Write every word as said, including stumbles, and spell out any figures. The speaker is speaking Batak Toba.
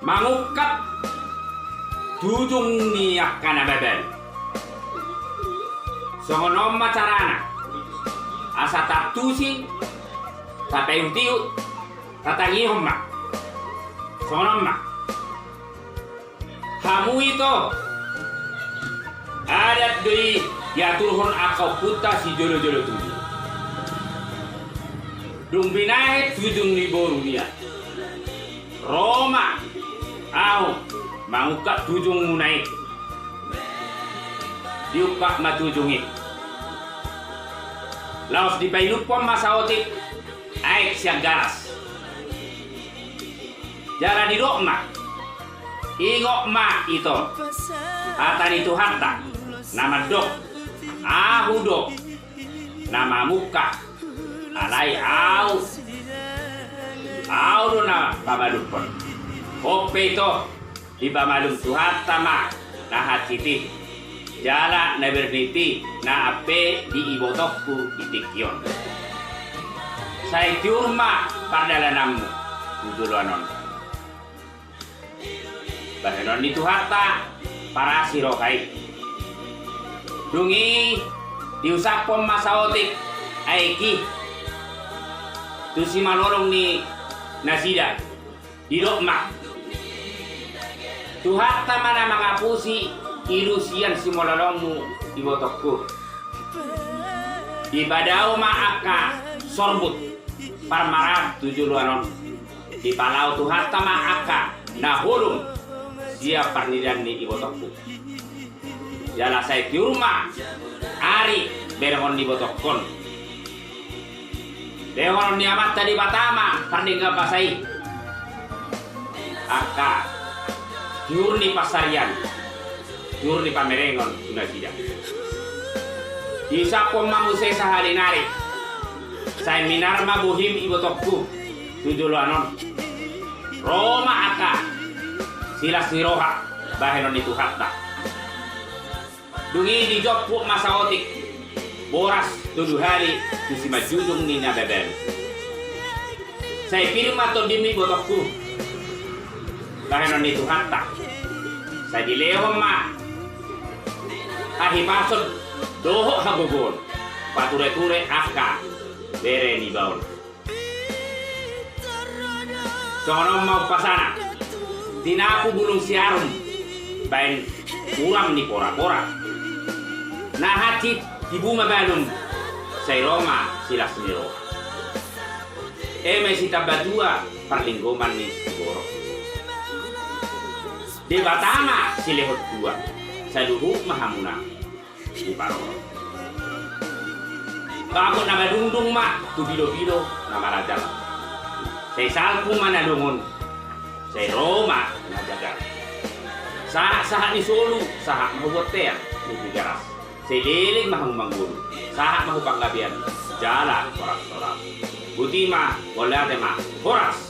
Mangungkap tujung ni angka na babalu. Songon on ma carana asa taantusi, tapaihutihut, tatangihon ma. Songon on ma. Hamu ito, adat do i diaturhon angka ompunta sijolojolo tubu. Dung binahen tujung ni boru nian, ro ma ahu mangungkap tujungmuna i. Diungkap ma tujung i. Laos dipainuphon ma saotik aek sian garas. Jala didok ma, ingot ma ito hata ni Tuhanta na mandok, ahu do na mamungka, alai ahu, ahu do na pamalumhon. On pe ito, dipamalum Tuhanta ma na hansit i jala na bernit i na ampe di ibotongku di tingki on. Sai tiur ma pardalananmu tu joloan on. Bahenon ni Tuhanta parasi roha i. Dung i diusaphon ma saotik aek i tu simalolong ni nasida. Didok ma, Tuhanta ma na mangapusi ilu sian simalolongmu ibotongku. Dipadao ma angka sorbut parmaraan tu joloan on. Dipalao Tuhanta ma angka na holom sian parnidaan ni ibotongku. Jala sai tiur ma ari berengon ni ibotongkon. Lehon ni Amanta Debata ma pardenggan basa i angka tiur ni pansarian, tiur ni pamerengon tu nasida. Diusaphon ma muse sahali nari, sai minar ma bohim ibotongku tu joloan on. Ro ma angka silas ni roha bahenon ni Tuhanta. Dung i dijomput ma saotik boras tolu hali tu simanjujung ni na babalu. Sai pir ma tondim ibotongku bahenon ni Tuhanta. Sai dilehon ma hahipason dohot hagogoon patureture angka bere ni baon. Songon on ma umpasana, tinapu bulung siarum baen uram ni porapora. Na hansit tibu ma balum, sai ro ma silas ni roha. Eme sitambatua parlinggoman ni siborok. Debata ma silehon tua, saluhut ma hamuna diparorot. Bagot na madungdung ma tu bilobilo na marajal. Sai salpu ma na dongon, sai ro ma na jagar. Sahatsahat ni solu, sahat ma hu bontean ni Tigaras. Sai leleng ma hamu manggolu, sahat ma hu panggabean jala horashoras. Boti ma, mauliate ma, horas.